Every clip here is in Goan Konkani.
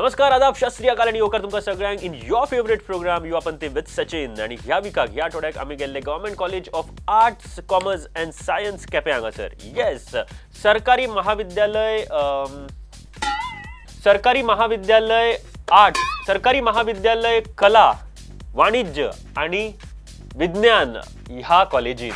नमस्कार, आदाब, सत श्री अकाल आनी येवकार तुमकां सगळ्यांक in your favourite program युवा पंथी विथ सचिन. आनी ह्या विकाक, ह्या आठवड्याक आमी गेल्ले Government College of Arts, Commerce and Science, Quepem हांगासर. येस, सरकारी महाविद्यालय, सरकारी महाविद्यालय आर्ट्स, सरकारी महाविद्यालय कला, वाणिज्य आनी विज्ञान ह्या कॉलेजीन.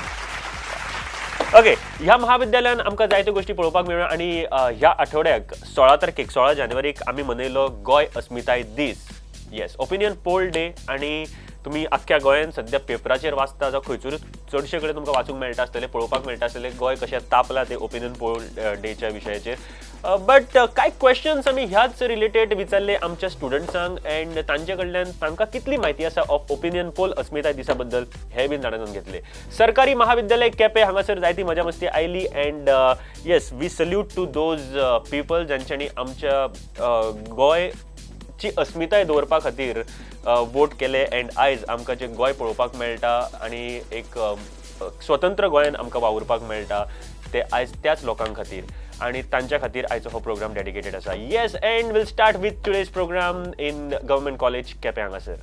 ओके, ह्या महाविद्यालयान आमकां जायत्यो गोश्टी पळोवपाक मेळ्ळ्यो. आनी ह्या आठवड्याक 16 तारखेक, 16 जानेवारीक आमी मनयलो गोंय अस्मिताय दीस. येस, ओपिनियन पोल डे. आनी तुमी आख्ख्या गोंयान सद्या पेपराचेर वाचता जावं खंयसरूच चडशे कडेन तुमकां वाचूंक मेळटा आसतलें, पळोवपाक मेळटा आसतलें गोंय कशें तापलां तें ओपिनियन पोल डेच्या विशयाचेर. बट कांय क्वेश्चन्स आमी ह्याच रिलेटेड विचारले आमच्या स्टुडंट्सांक एंड तांचे कडल्यान तांकां कितली म्हायती आसा ऑफ ओपिनियन पोल, अस्मिताय दिसा बद्दल, हे बीन जाणून घेतले. सरकारी महाविद्यालय केपें हांगासर जायती मजा मस्ती आयली. And yes, we salute to those people ज्यांच्यांनी आमच्या गोंयची अस्मिताय दवरपा खातीर वोट केले. एंड आयज आमकां जें गोंय पळोवपाक मेळटा आनी एक स्वतंत्र गोंयान आमकां वावुरपाक मेळटा ते आयज त्याच लोकां खातीर आनी तांच्या खातीर आयचो हो प्रोग्राम डेडिकेटेड आसा. Yes, and we'll start with today's program in Government College, Quepem हांगासर.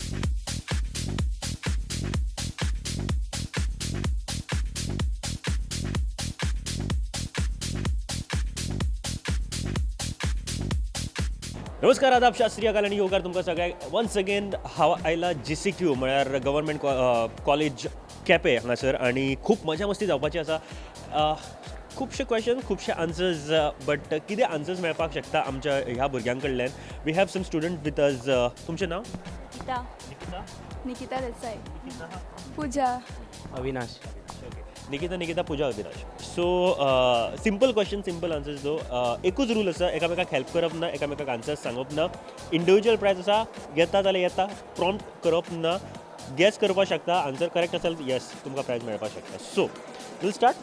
नमस्कार, आदाब, सत श्री अकाल आनी येवकार तुमकां सगळ्यांक वन्स अगेन. हांव आयला जीसीक्यू म्हळ्यार गव्हर्मेंट कॉलेज केपें हांगासर आनी खूब मजा मस्ती जावपाची आसा. खुबशे क्वेश्चन, खुबशे आन्सर्स, बट कितें आन्सर्स मेळपाक शकता आमच्या ह्या भुरग्यां कडल्यान? We have some student with us. तुमचें नांव? निकिता. निकिता देसाई. पूजा. अविनाश. निकिता, निकिता, पुजा, Avinash. So simple question, simple answers दो. एकूच रूल आसा, एकामेकाक हेल्प करप ना, एकामेकाक आन्सर्स सांगप ना. इंडिविज्युअल प्रायज आसा, येता जाल्यार येता, प्रॉम्प्ट करप ना. गेस करपाक शकता, आन्सर करेक्ट आसा येस, तुमकां प्रायज मेळपाक शकता. So we'll start.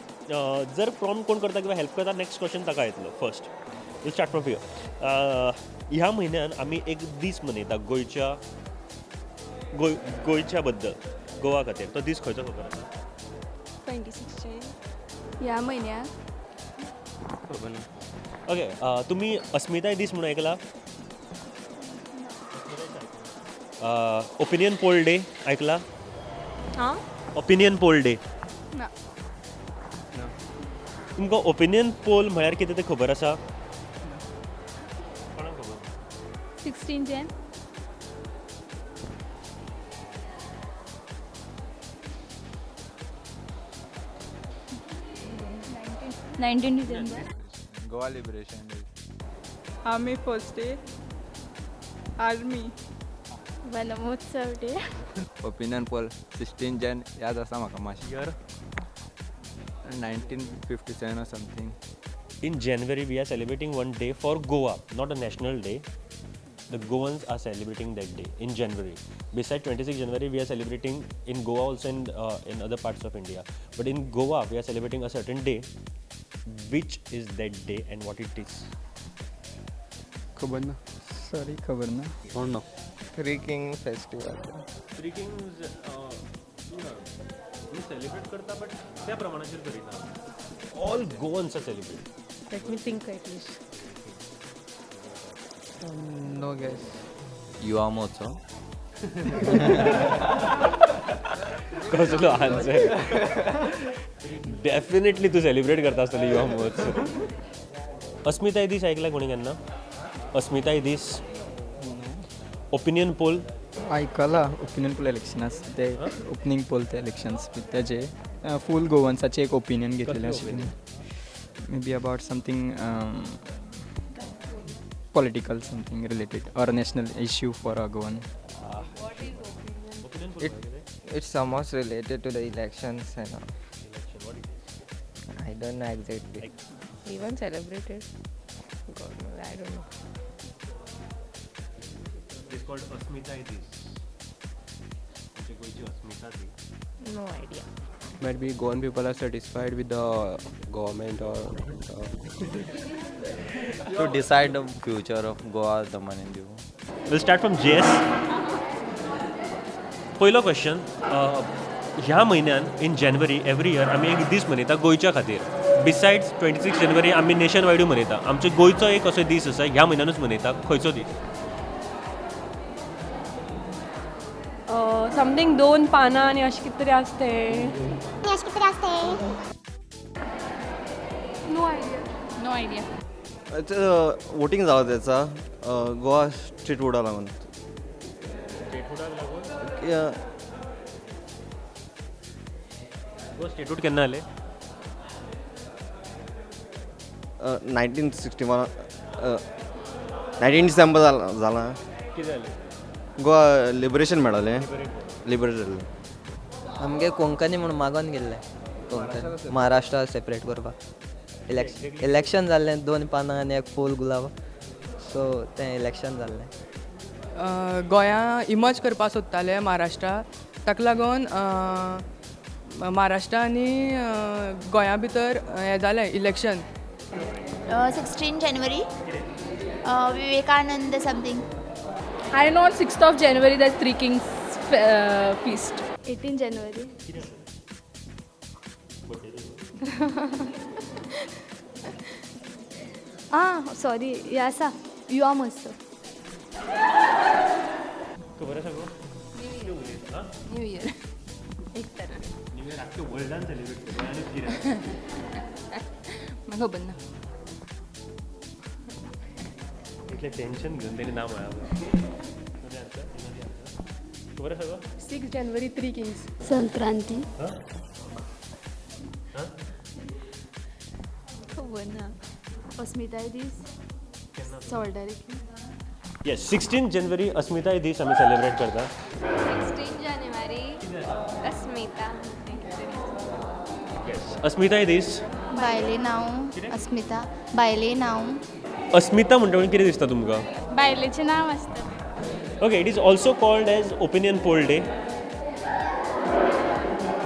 जर प्रॉम्प्ट कोण करता किंवा हेल्प करता, नेक्स्ट क्वेश्चन ताका येतलो. First we'll start from here. ह्या म्हयन्यान आमी एक दीस मनयता गोंयच्या, गोंय गोंयच्या बद्दल, गोवा खातीर. तो दीस खंयचो खबर आसा? 26 ह्या म्हयन्याक? खबर ना. ओके, तुमी अस्मिताय दीस म्हणून आयकला? ओपिनियन पोल डे आयकला? हां. Opinion poll day? ना. ना. तुमकां ओपिनियन पोल म्हळ्यार कितें तें खबर आसा? कोणाक खबर? 16 Jan. 19 December. Goa Liberation Day. Army First Day. Army. Van Mahotsav day. Opinion poll 16 Jan याद आसा म्हाका मातशें. Year? 1957 or something. In January, we are celebrating one day for Goa, not a national day. The Goans are celebrating that day in January. Beside 26 January, we are celebrating in Goa also and in other parts of India. But in Goa, we are celebrating a certain day. Which is that day and what it is? खबर ना. सॉरी, खबर ना. कोण ना. Three king festival. Three Kings we celebrate करता, but त्या प्रमाणाचेर करिना. All Goans are celebrate. Let me think at least. No guess. Yuva Mahotsav. कसलो आन्सर! डेफिनेटली तूं सेलिब्रेट करता आसतली युवा महोत्सव. अस्मिताय दीस आयकला कोणी केन्ना? अस्मिताय दीस, ओपिनियन पोल? आयकला, ओपिनियन पोल इलेक्शन आसता ते, ओपनिंग पोल ते इलेक्शन्स बी तेजे फूल गोवन्साचे एक ओपिनियन घेतलेलें आशिल्लें. Maybe about something political, something related or national issue for a Goan. It's somehow related to the elections and all. I don't know exactly. Even celebrated? God knows, I don't know. It's called अस्मिताय दीस. आमच्या गोंयची अस्मिता ती. No idea. Might be Goan people are satisfied with the government or To decide the future of Goa, Daman and Diu. We'll start from JS. पयलो क्वेश्चन. ह्या म्हयन्यान, इन जानेवारी एवरी इयर आमी एक दीस मनयता गोंयच्या खातीर. बिसायड्स 26 जानेवारी आमी नेशन वायडूय मनयता. आमच्या गोंयचो एक असो दीस आसा, ह्या म्हयन्यानूच मनयता. खंयचो दीस? समथींग दोन पानां आनी अशें कितें तरी आसता तें. No idea. No idea. Voting जाला त्याचा गोवा स्टेटहुडा लागून. स्टेटहुडाक लागून? गोवा स्टेटहुड केन्ना जालें? 1961 19 डिसेंबर जाला. कितें जालें? गोवा लिबरेशन मेळलें, लिबरेट जालें. आमगे कोंकणी म्हूण मागोन गेल्ले, कोंकणी महाराष्ट्रा सेपरेट करपाक. इलेक्शन जाल्लें, दोन पानां आनी एक फूल गुलाब, सो तें इलेक्शन जाल्लें. गोंया इमर्ज करपाक सोदताले महाराष्ट्रा, ताका लागून महाराष्ट्रा आनी गोंया भितर हें जालें election. 16 January Vivekananda something. I know on 6th of January that Three Kings feast. 18 January. Ah sorry, हे आसा युवा महोत्सव. खबर आसा गो? न्यू इयर एक तर न्यू इयर आख्खे वर्ल्डान सेलिब्रेट करता आनी कितें म्हाका खबर ना. इतलें टेंशन घेवन तेणी ना म्हळां. खबर आसा गो? 6 January Three Kings. Sankranti. खबर ना. अस्मिताय दीस 16 तारीख. येस, 16 जनवरी अस्मिताय दीस आमी सेलिब्रेट करता. 16 जानेवारी अस्मिता. येस, अस्मिताय दीस. बायले नांव अस्मिता. बायले नांव अस्मिता म्हणटा कितें दिसता तुमकां? बायलेचें नांव आसता. Okay, it is also called as opinion poll day.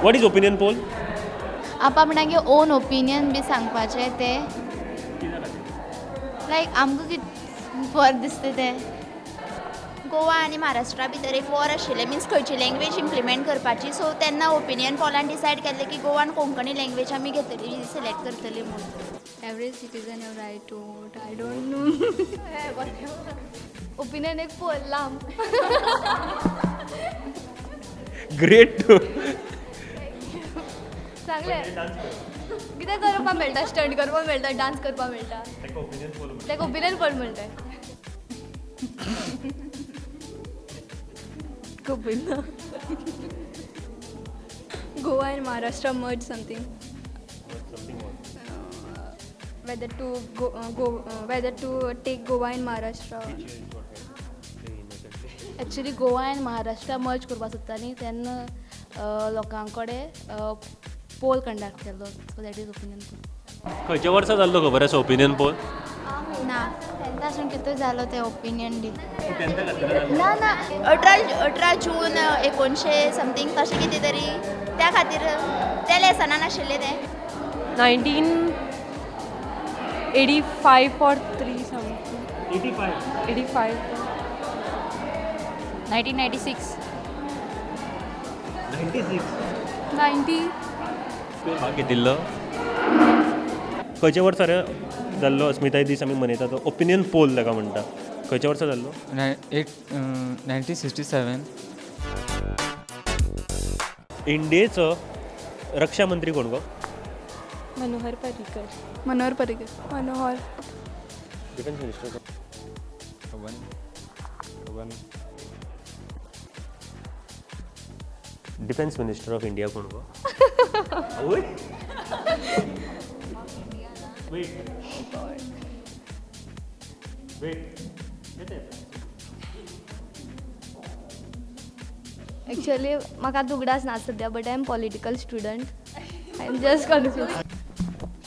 What is opinion poll? आपणागे own opinion बी सांगपाचें तें, लायक आमकां कितें बरें दिसता तें. गोवा आनी महाराष्ट्रा भितर एक वॉर आशिल्लें, मिन्स खंयची लँग्वेज इम्प्लिमेंट करपाची, सो तेन्ना ओपिनियन पोलान डिसायड केल्लें की गोवान कोंकणी लँग्वेज आमी घेतली, सिलेक्ट करतली म्हूण. Every citizen have right to vote. I don't know. Opinion एक पोल लांब. ग्रेट. चांगलें कितें करपाक मेळटा, स्टंट करपाक मेळटा, डान्स करपाक मेळटा, ताका ओपिनियन पोल म्हणटा. खबर ना. Goa and Maharashtra merge something. Whether to go, whether to take Goa and Maharashtra. Actually Goa and Maharashtra merge करपाक सोदता न्ही, तेन्ना लोकां कडेन पोल कंडक्ट केलो, so that is opinion poll. खंयच्या वर्सा जाल्लो खबर आसा ओपिनियन पोल? ना, तेन्ना कितें जालो तें ओपिनियन डे ना ना 18 जून 1900 समथींग तशें कितें तरी, त्या खातीर त्या लेसनान आशिल्लें तें. 1985 or 3 something. 85? 85. 1996. 96? 90. भाग घेतिल्लो? खंयच्या वर्सा रे जाल्लो अस्मिताय दीस आमी मनयता तो ओपिनियन पोल ताका म्हणटा, खंयच्या वर्सा जाल्लो? 1967. इंडियेचो रक्षा मंत्री कोण गो? Manohar Parrikar. Manohar Parrikar. Manohar. Defence minister खबर. डिफेन्स मिनिस्टर ऑफ इंडिया कोण गो? Wait wait, actually म्हाका उगडास ना सद्या, but I am political student. I am just confuse. I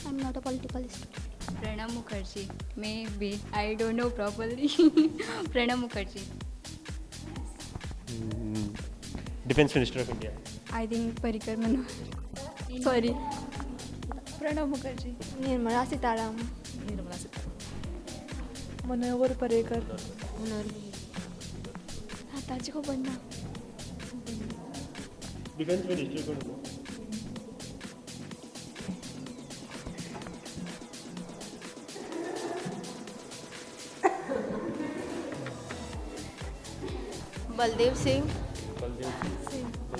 am not a political student. Pranab Mukherjee maybe, I don't know properly. Pranab Mukherjee. Defence minister of India. I think Parrikar Manohar. Sorry. Pranab Mukherjee. Nirmala Sitharaman. Nirmala Sitharaman. Manohar Parrikar. Manohar. आतांची खबर ना. Defence minister कोण गो? Baldev Singh.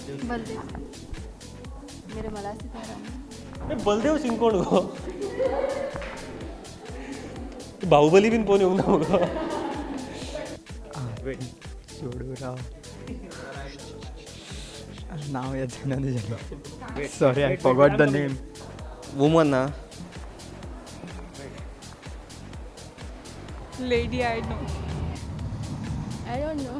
बलदेव. निर्मला सीतारामन. बलदेव सिंग कोण गो? बाहुबली बीन पळोवन येवंक ना मुगो? सोडू राव, नाव याद जायना तुजें. Sorry, I forgot the name. Woman ना. Lady, I know. I don't know.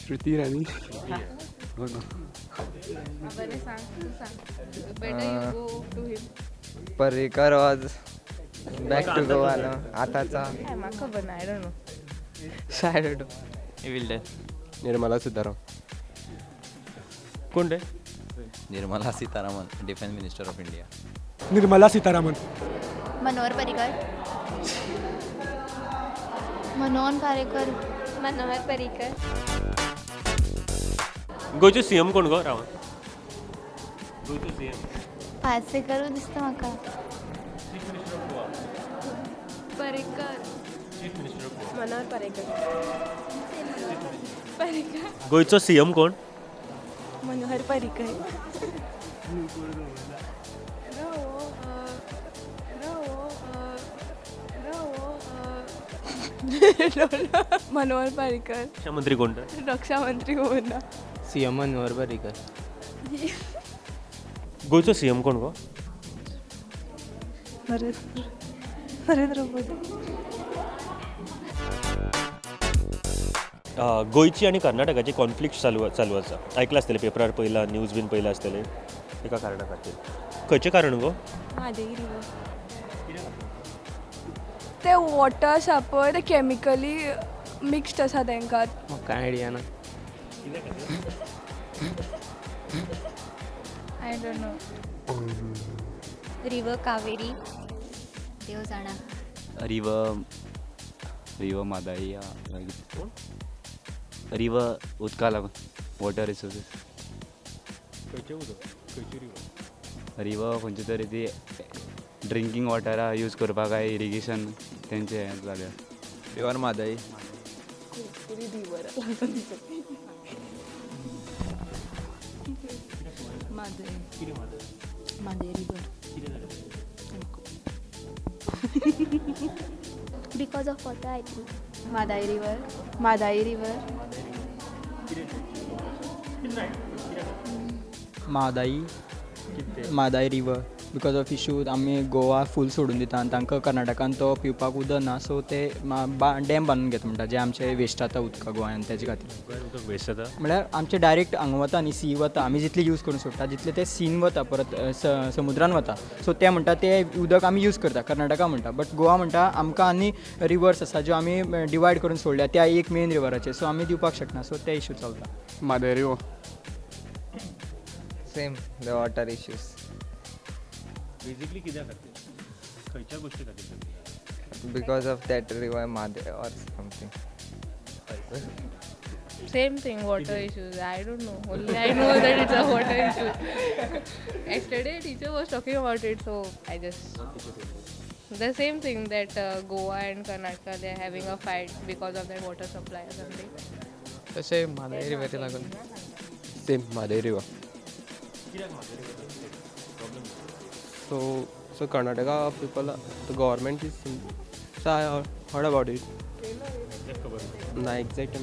Smriti Irani. बरें सांग, तूं सांग. Better you go to him. Parrikar was back to Goa न्हू आतांचा. म्हाका खबर ना, I don't know. I don't know. Will tell. Nirmala Sitharaman. कोण रे? Nirmala Sitharaman, defence minister of India. Nirmala Sitharaman. Manohar Parrikar. Manohar Parrikar. Manohar Parrikar. गोंयचो सीएम कोण गो? रावन. गोंयचो सीएम पार्सेकरूच दिसता म्हाका. Chief minister of Goa. Parrikar. Chief minister of Goa. Manohar Parrikar. Parrikar. गोंयचो सीएम कोण? मनोहर पर्रीकर. मनोहर पर्रीकर. रक्षा मंत्री कोण? रक्षा मंत्री कोण ना? सीएम मनोहर पर्रीकर. गोंयचो सीएम कोण गो? नरेंद्र मोदी. गोंयची आनी कर्नाटकाची कॉन्फ्लिक्ट चालू चालू आसा. आयकलां आसतलें, पेपरार पळयलां, न्यूज बीन पळयलां आसतलें. एका कारणा खातीर. खंयचें कारण गो? म्हादई रिवर. ते वॉटर आसा पळय, ते कॅमिकली मिक्स्ड आसा तेंकां. म्हाका कांय आयडिया ना. I don't know. River Kaveri. देव जाणा. River river Mhadei. रिवर उदका लागून वॉटर रिसोर्सीस. खंयचें उदक? खंयची रिवर? रिवर खंयचे तरी ती ड्रिंकींग वॉटरा यूज करपाक काय इरिगेशन तेंचें हें जालें. River Mhadei. Mhadei. Mhadei river. Because of water I think. Mhadei river. Mhadei river. Mhadei. Mhadei river because of issue. आमी गोवा फूल सोडून दिता आनी तांकां कर्नाटकान तो पिवपाक उदक ना, सो ते डॅम बांदून घेता म्हणटा, जे आमचे वेस्ट जाता उदक गोंयान तेजे खातीर. उदक वेस्ट जाता म्हळ्यार आमचे डायरेक्ट हांगा वता न्ही, सी वता. आमी जितले यूज करून सोडटा तितले ते सीन वता, परत समुद्रान वता. सो ते म्हणटा ते उदक आमी यूज करता, कर्नाटका म्हणटा. बट गोवा म्हणटा आमकां आनी रिवर्स आसा ज्यो आमी डिवायड करून सोडल्या त्या एक मेन रिवराचेर, सो आमी दिवपाक शकना. सो ते इशू चलता. Mhadei river. Same the water issues. Basically कित्या खातीर? खंयच्या गोश्टी खातीर? Because of that river Mhadei or something. Same thing, water issues. I don't know. Only I know that it's a water issue. Yesterday teacher was talking about it, so I just the same thing that Goa and Karnataka they are having a fight because of that water supply or something. तशें म्हादई रिवरी लागून. Same Mhadei river. So so Karnataka people, the government is, so I heard about it. ना exact.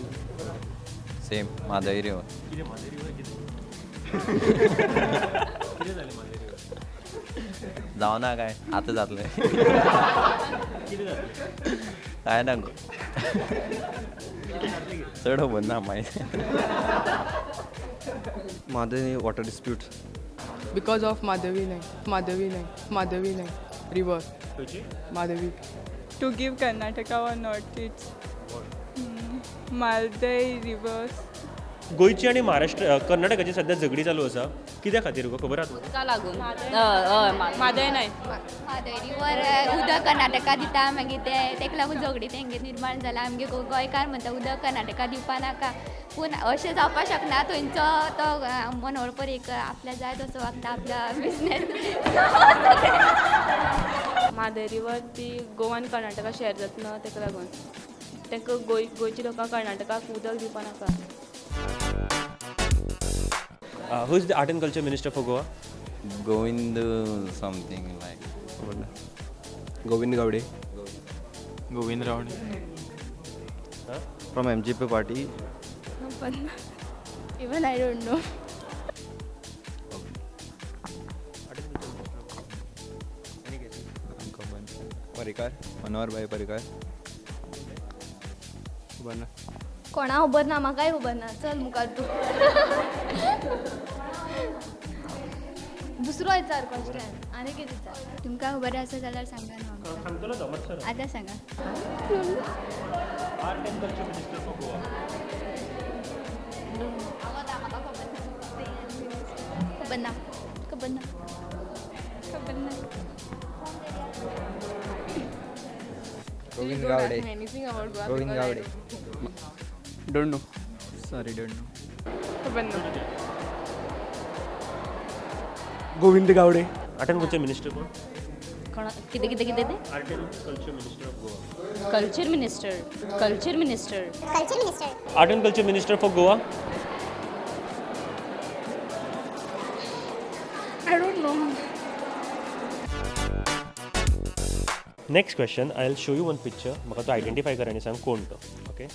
Same Mhadei river. कितें म्हादई रिवर? कितें कितें जालें म्हादई रिवर? जावना काय आतां जातलें. कितें जातलें? काय ना गो, चड खबर ना मागीर. Mhadei water dispute. Because of Madhavi Naik. Madhavi Naik. Madhavi Naik river. Madhavi. To give Karnataka or not, it's Mhadei rivers. गोंयची आनी महाराष्ट्र कर्नाटकाची सध्या झगडी चालू आसा, कित्या खातीर गो? खबर आसा उदका लागून. हय, म्हादय न्हय, म्हादय रिवर उदक कर्नाटका दिता, मागीर ते तेका लागून झगडी तेंगे निर्माण जाला. आमगे गोंयकार म्हणटा उदक कर्नाटका दिवपा नाका, पूण अशें जावपाक शकना. थंयचो तो मनोहर पर्रीकर आपल्या जाय तसो वागता, आपल्या बिजनेस. म्हादय रिवर ती गोवा आनी कर्नाटका शेअर जाता न्हू, तेका लागून तांकां गोंयच्या लोकांक कर्नाटकाक उदक दिवपा नाका. Who is the art and culture minister for Goa? Govind something like. Govind Gawde. Govind Ravane. From MGP party. Even I don't know. Parrikar, Manohar Bhai Parrikar. खबर ना. कोणा खबर ना, म्हाकाय खबर ना. चल मुखार तूं. दुसरो विचार क्वेश्चन आनी कितें विचार. तुमकां खबर आसा जाल्यार सांगा न्हू आमकां. सांगतलो तो मातसो. आतां सांगा. Art and culture minister for Goa. म्हाका खबर ना. खबर ना, खबर ना, खबर ना. Govind Gawde. Govind Gawde. Don't know. Sorry, don't know. खबर ना. Govind Gawde. Art and culture minister कोण? कोण? कितें कितें कितें तें? Art and culture minister of Goa. Culture minister, culture minister, culture minister. Art and culture minister for Goa. I don't know. Next question, I will show you one picture. म्हाका तो आयडेंटिफाय कर आनी सांग कोण तो. Okay?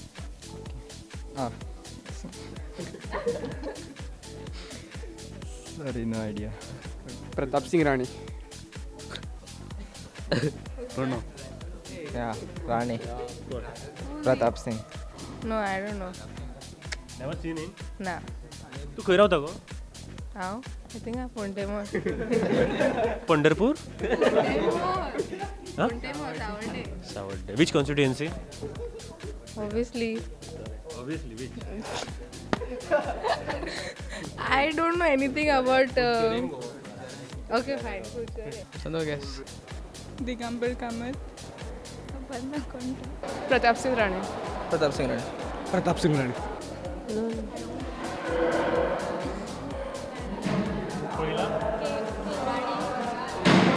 Ah. Sorry, no idea. Pratap Singh Rane. Don't know. Yeah, Rane. Pratap Singh. No, I don't know. Never seen him? ना. तूं खंय रावता गो? हांव? I think हांव Pontemor. Pandharpur? Huh? Pontemor, Savarde. Savarde. Which constituency? Obviously. Obviously, which? I don't know anything about. Okay, fine. No guess. Digambar Kamat. Pratap Singh Rane. Pratap Singh Rane. Pratap Singh Rane.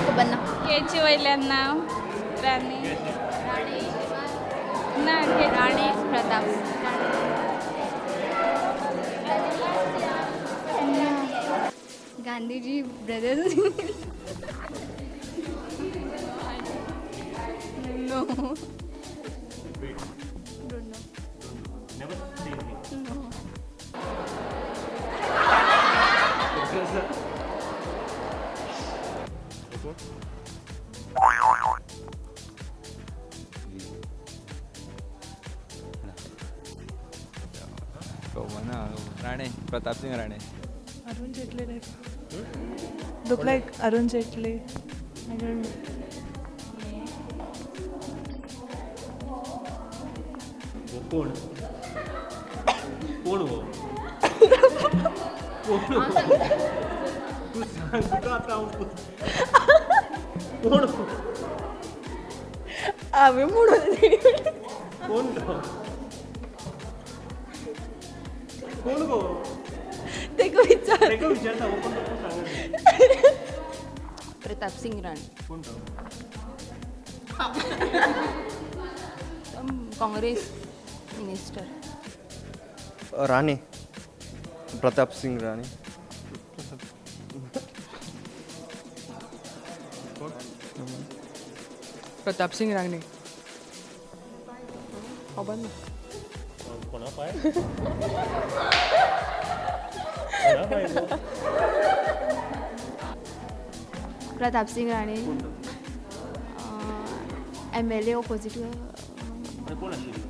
खबर ना. केची वयल्यान नांव राणे. ना, Rane Pratap. Gandhiji brothers. No. Don't know. Never seen him. No. खबर ना. Rane, Pratap Singh Rane. Arun Jaitley type. Look like Arun Jaitley. I don't know. कोण? कोण हो? कोण? तूं सांग तुका आतां हांव. कोण? हांवें म्हणून. कोण तो? कोण गो? तेका विचार. तेका विचारता हो कोण तो सांग. प्रताप सिंग राणे. कोण तो? Congress minister. Rane. Pratap Singh Rane. Pratap Singh Rane. खबर ना. कोणा पाय? कोणा पाय गो? Pratap Singh Rane. MLA opposite. कोण आशिल्लो?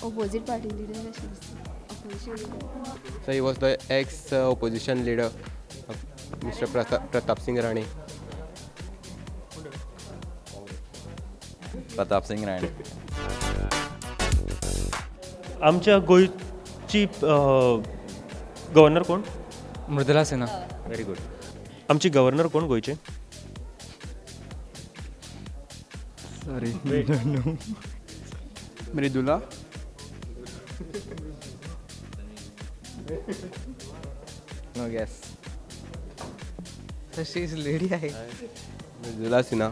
ऑपोजीट पार्टी लिडर अशें दिसता. Opposition leader. So he was the ex opposition leader, Mr. Pratap Singh Rane. Pratap Singh Rane. आमच्या गोंयची गव्हर्नर कोण? Mridula Sinha. Very good. आमची गव्हर्नर कोण गोंयचे? Sorry, don't know. Mridula. No guess. So she is lady आहे. मृदुला सिन्हा.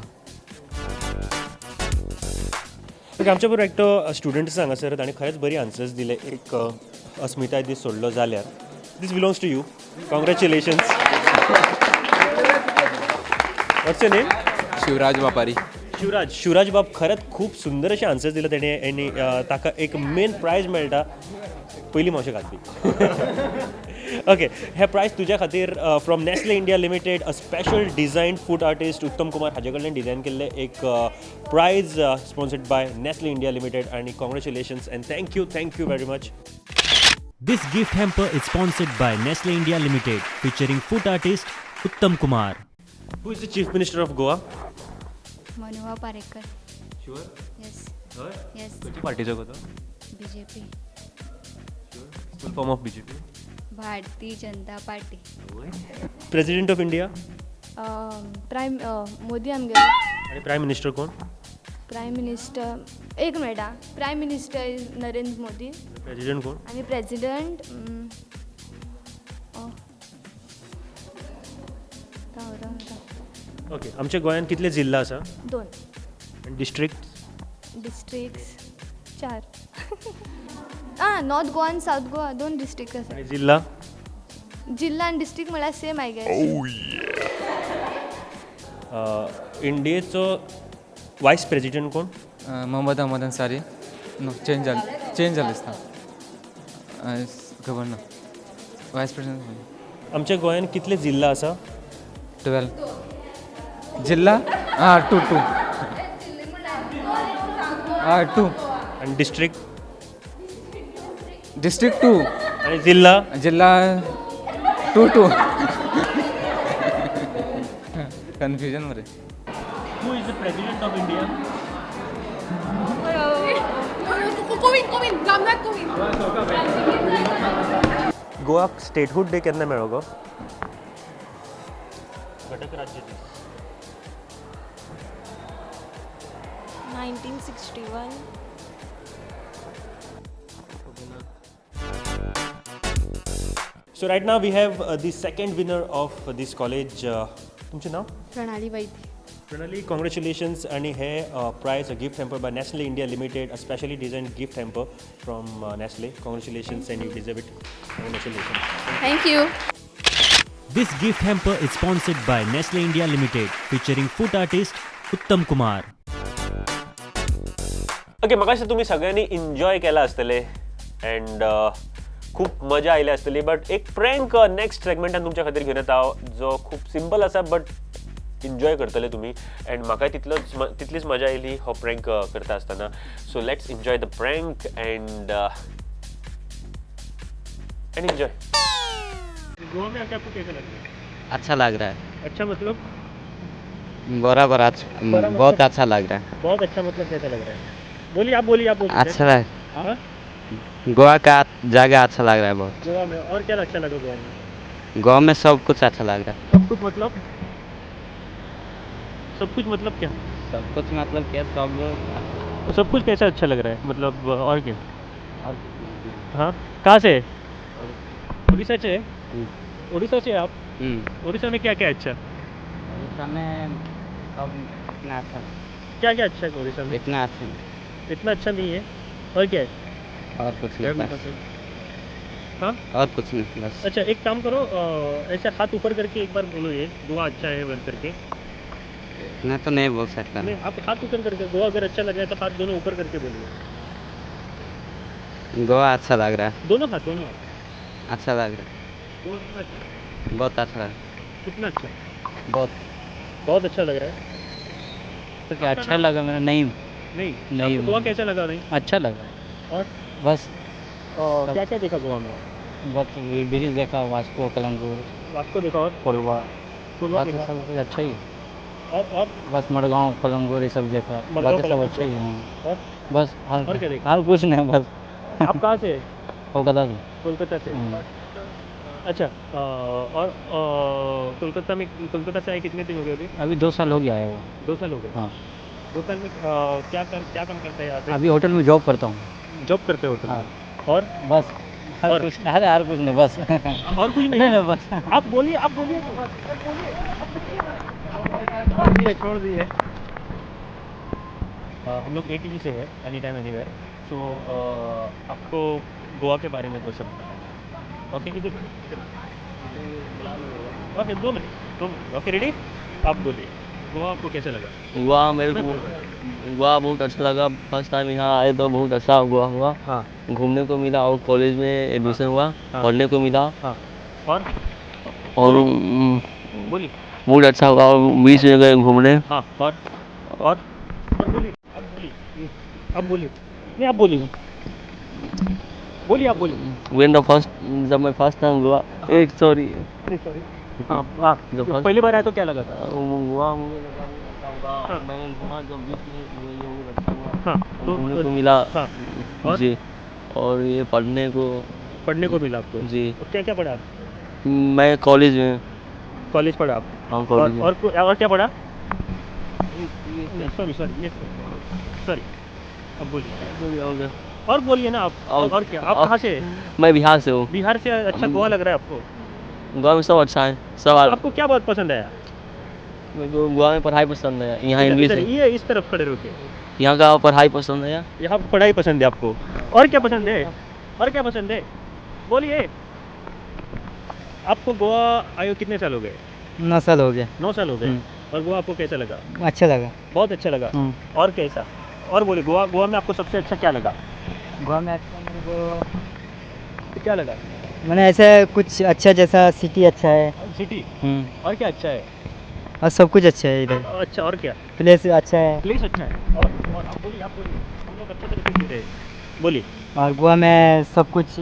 ओके, आमच्या बरोबर एकटो स्टुडंट आसा हांगासर, ताणें खरेंच बरी आन्सर्स दिले. एक अस्मिताय दीस सोडलो जाल्यार. This belongs to you. Congratulations. What's your name? Shivraj Mapari. Shivraj, Shivraj बाब खरेंच खूब सुंदर अशें आन्सर्स दिले तेणें आनी ताका एक मेन प्रायज मेळटा. पयलीं मावशे घातली. ओके, हे प्रायज तुज्या खातीर from Nestle India Limited, a special design food artist Uttam Kumar हाजे कडल्यान डिजायन केल्लें एक prize sponsored by Nestle India Limited. आनी congratulations and thank you, thank you very much. This gift hamper is sponsored by Nestle India Limited, featuring food artist Uttam Kumar. Who is the Chief Minister of Goa? Manohar Parrikar. Sure? Yes. Sure? Yes. खंयच्या पार्टीचो गो तो? BJP. Sure? Full form of BJP? Bharatiya Janata Party. President of India? Prime Modi आमगेलो. आनी प्रायम मिनिस्टर कोण? प्रायम मिनिस्टर एक minute. Prime minister is Narendra Modi. President कोण? आनी प्रेजिडंट राव राव राव. ओके, आमच्या गोंयांत कितले जिल्ला आसा? 2. आनी डिस्ट्रिक्ट? डिस्ट्रिक्ट्स 4. आं, नॉर्थ गोवा आनी सावथ गोवा 2 डिस्ट्रिक्ट आसा. आनी जिल्ला? जिल्ला आनी डिस्ट्रिक्ट म्हळ्यार सेम I guess. इंडियेचो vice president कोण? मोहम्मद अहमद अन्सारी. नो, चेंज जालें, चेंज जालें दिसता, खबर ना. Vice president. आमच्या गोंयांत कितले जिल्ला आसा? 12 जिल्ला. हां, 2 2 हां 2. आनी डिस्ट्रिक्ट? डिस्ट्रिक्ट 2. आनी जिल्ला? जिल्ला 2 2. कन्फ्युजन मरे. Who is the President of India? Kovind, Kovind, Ramnath Kovind. गोवाक statehood day केन्ना मेळ्ळो गो? घटक राज्य दीस. 1961. So right now we have the second winner of this college. तुमचें नांव? प्रणाली वैद्य. प्रणाली, congratulations. आणि हे prize, a gift hamper by Nestle India Limited, a specially designed gift hamper from Nestle. Congratulations and you deserve it. Congratulations. Thank you. This gift hamper is sponsored by Nestle India Limited, featuring food artist Uttam Kumar. Okay, म्हाका दिसता तुमी सगळ्यांनी एन्जॉय केला आसतलें अँड खूब मजा आयल्या आसतली. बट एक प्रँक नेक्स्ट सेगमेंटान तुमच्या खातीर घेवन येता हांव, जो खूब सिंपल आसा बट एन्जॉय करतले तुमी. अँड म्हाकाय तितलीच मजा आयली हो प्रँक करता आसतना. So let's enjoy the prank and enjoy. Goa में आके आपको कैसा लग रहा है? अच्छा लग रहा है. अच्छा मतलब? बराबर, अच्छा, बहुत अच्छा लग रहा है. बहुत अच्छा मतलब कैसा लग रहा है? बोलिए आप, बोलिए आप, बोलिए. अच्छा लग, हाँ? गोवा का जगह अच्छा लग रहा है बहुत. गोवा में और क्या अच्छा लगा गोवा में? गोवा में सब कुछ अच्छा लग रहा है. सब कुछ मतलब? सब कुछ मतलब क्या? सब कुछ मतलब क्या, सब सब कुछ कैसा अच्छा लग रहा है मतलब, और क्या? हाँ, कहाँ से? उड़ीसा से. उड़ीसा से आप? उड़ीसा में क्या क्या अच्छा? उड़ीसा में सब इतना अच्छा. क्या क्या अच्छा है उड़ीसा में? इतना अच्छा. इतना अच्छा नहीं है, और क्या है? और कुछ नहीं बस. हाँ, और कुछ नहीं बस. अच्छा, एक काम करो, ऐसे हाथ ऊपर करके एक बार बोलो ये गोवा अच्छा है बन करके. मैं तो नहीं बोल सकता. नहीं, आप हाथ ऊपर करके, गोवा अगर अच्छा लग रहा है तो हाथ दोनों ऊपर करके बोलिए. गोवा अच्छा लग रहा है. दोनों हाथ, दोनों हाथ अच्छा लग रहा है. बहुत अच्छा लग रहा है. कितना अच्छा? बहुत बहुत अच्छा लग रहा है. तो क्या अच्छा लगा मेरा? नहीं नहीं नहीं. गोवा कैसा लगा? नहीं, अच्छा लगा. और बस. क्या क्या देखा गोवा में? बहुत ब्रिज देखा, वास्को, कलंगूर. वास्को देखा और कोलवा. कोलवा देखा. सब कुछ अच्छा ही है. और बस मडगांव, कलंगूर ये सब देखा, बाकी सब अच्छा ही है. और बस और क्या देखा? और कुछ नहीं बस. आप कहाँ से? कोलकाता से. कोलकाता से. अच्छा, और कोलकाता में, कोलकाता से आए कितने दिन हो गए अभी? अभी 2 साल हो गया है वो. 2 साल हो गए? हाँ. 2 साल में क्या काम करते हैं यहाँ पे? अभी होटल में जॉब करता हूँ. जॉब करते हो होटल में? और बस और कुछ नहीं. अरे और कुछ नहीं बस. और कुछ नहीं? नहीं बस. आप बोलिए, आप बोलिए. छोड़ दिए. हम लोग ATV से है, एनी टाइम एनीवेयर. सो आपको गोवा के बारे में कुछ बताना। ओके इधर, okay 2 minute, 2 minute. Okay ready, आप बोलिए गोवा आपको कैसे लगा? गोवा मेरे को गोवा बहुत अच्छा लगा। फर्स्ट टाइम यहाँ आए तो बहुत अच्छा गोवा हुआ। हाँ। घूमने को मिला और कॉलेज में एडमिशन हुआ। हाँ। पढ़ने को मिला। हाँ। और बोलिए बहुत अच्छा हुआ और बीच में गए घूमने। हाँ। और बोलिए, अब बोलिए, अब बोलिए, नहीं आप बोलिए, बोलिए आप बोलिए। When the first जब मैं फर्स्ट टाइम गोवा एक सॉरी सॉरी हाँ हाँ जब पहली बार आया तो क्या लगा था? गोवा मुझे लगा अच्छा हुआ। मैंने घूमा जब बीच में ये बहुत अच्छा हुआ। हाँ, घूमने को मिला। हाँ, और? जी और ये पढ़ने को मिला आपको? जी। क्या क्या पढ़ा आप? मैं कॉलेज में। कॉलेज पढ़ा आप? हाँ कॉलेज। और क्या पढ़ा? सॉरी सॉरी सॉरी, अब बोलिए और बोलिए ना आप। और क्या आप कहाँ से? मैं बिहार से हूँ। बिहार से। अच्छा गोवा लग रहा है आपको? गोवा में सब अच्छा है सब। आपको क्या बहुत पसंद आया? मेरे को गोवा में पढ़ाई पसंद है। यहाँ इंग्लिश है। ये इस तरफ खड़े रुके। यहाँ का पढ़ाई पसंद है। यहाँ पढ़ाई पसंद है आपको? और क्या पसंद है? और क्या पसंद है बोलिए। आपको गोवा आए कितने साल हो गए? 9 साल हो गए। 9 साल हो गए। और गोवा आपको कैसा लगा? अच्छा लगा, बहुत अच्छा लगा। और कैसा? और बोलिए गोवा, गोवा में आपको सबसे अच्छा क्या लगा? गोवा में अच्छा मेरे को क्या लगा? मैंने ऐसा कुछ अच्छा जैसा सिटी अच्छा है। सिटी और क्या अच्छा है? और सब कुछ अच्छा है इधर। अच्छा और क्या? प्लेस अच्छा है। प्लेस अच्छा है। और आप बोलिए, आप बोलिए, हम लोग अच्छे तरीके से रहे, बोलिए। और गोवा में सब कुछ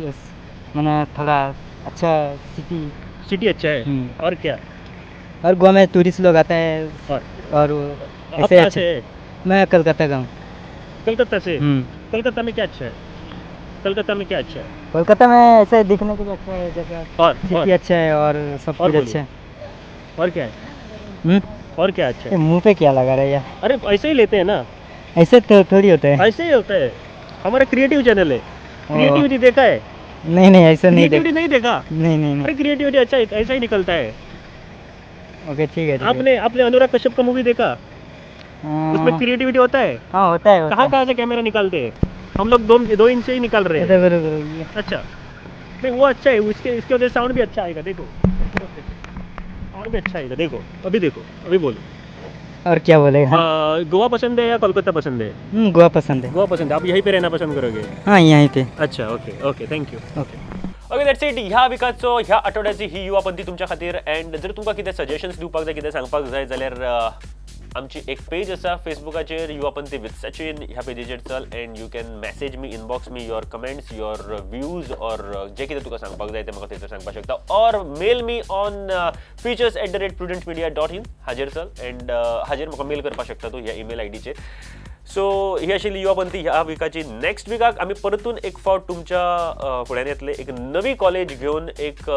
मैंने थोड़ा अच्छा सिटी, सिटी अच्छा है। और क्या? और गोवा में टूरिस्ट लोग आते हैं। और ऐसे अच्छा है। मैं कलकत्ता का हूँ। कलकत्ता से? कलकत्ता में क्या अच्छा है? कलकत्ता में क्या अच्छा है? कोलकाता में ऐसे दिखने के लिए अच्छा है जगह। और सिटी अच्छा है और सब कुछ अच्छा है। और क्या है? और क्या अच्छा है? मुंह पे क्या लगा रहा है यार? अरे ऐसे ही लेते हैं ना, ऐसे तो थोड़ी होता है। ऐसे ही होता है, हमारा क्रिएटिव चैनल है। क्रिएटिविटी देखा है? नहीं नहीं ऐसा नहीं। क्रिएटिविटी नहीं देखा? नहीं नहीं नहीं। अरे क्रिएटिविटी अच्छा है, ऐसा ही निकलता है। ओके ठीक है। आपने आपने अनुराग कश्यप का मूवी देखा? उसमें क्रिएटिविटी होता है? हाँ होता है। कहाँ कहाँ से कैमरा निकालते हैं? हम लोग 2 इंच से ही निकाल रहे हैं। अच्छा नहीं वो अच्छा है, उसके इसके वजह से साउंड भी अच्छा आएगा। देखो साउंड भी अच्छा आएगा, देखो अभी, देखो अभी बोलो। और क्या बोलेगा? गोवा पसंद है या कोलकाता पसंद है? गोवा पसंद है। गोवा पसंद है। आप यहीं पे रहना पसंद करोगे? हाँ यहीं पे। अच्छा okay okay thank you. Okay okay that's it. ह्या विकाचो ह्या आठवड्याची ही युवा पंथी तुमच्या खातीर। एंड जर तुमकां कितें सजेशन्स दिवपाक जाय, कितें सांगपाक जाय जाल्यार आमची एक पेज आसा फेसबुकाचेर युवा पंथी विथ सचिन, ह्या पेजीचेर चल and you can message me, inbox me your comments, your views or जे कितें तुका सांगपाक जाय तें म्हाका थंयसर सांगपाक शकता। Or mail me on features@prudentmedia.in हाजेर चल एंड हाजेर म्हाका मेल करपाक शकता तूं ह्या ईमेल आयडीचेर। सो ही आशिल्ली युवा पंथी ह्या विकाची। नेक्स्ट विकाक आमी परतून एक फावट तुमच्या फुड्यान येतले एक नवी कॉलेज घेवन, एक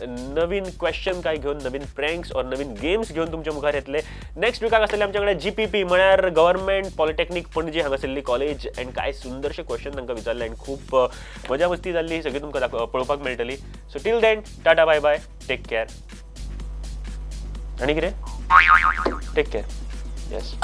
नवीन क्वेश्चन काय घेवन, नवीन प्रँक्स और नवीन गेम्स घेवन तुमच्या मुखार येतले। नेक्स्ट विकाक आसतले आमच्या कडेन GPP म्हळ्यार गव्हर्मेंट पॉलिटेक्नीक पणजी हांगासरली कॉलेज एंड काय सुंदरशे क्वेश्चन तांकां विचारले एंड खूब मजा मस्ती जाल्ली, सगळी तुमकां पळोवपाक मेळटली। So till then tata bye bye, take care. आनी कितें? Take care. Yes.